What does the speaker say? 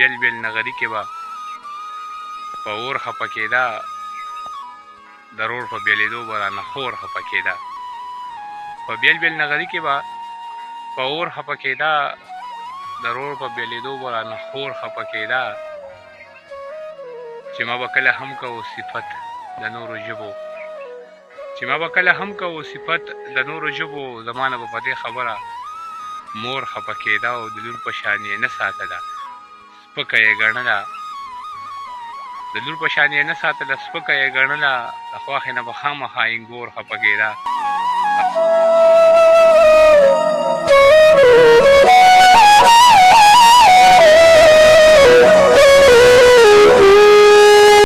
بېل بېل نغري کې به په اور خپه کېده، د رور په بېلېدو به رانه خور خپه کېده. په بېل بېل نغري کې به په اور خپه کېده، د رور په بېلېدو به رانه خور خپه کېده. چې ما به کله هم کوو صفت د نورو ژبو، چې ما به کله هم کوو صفت د نورو ژبو، زما نه به په دې خبره مور خپه کېده او د لور په شان یې نه ساتله، سپکه یې ګڼله. د لور په شان یې نه ساتله، سپکه یې ګڼله، د خواښې نه به خامخا اینګور خپه کېده.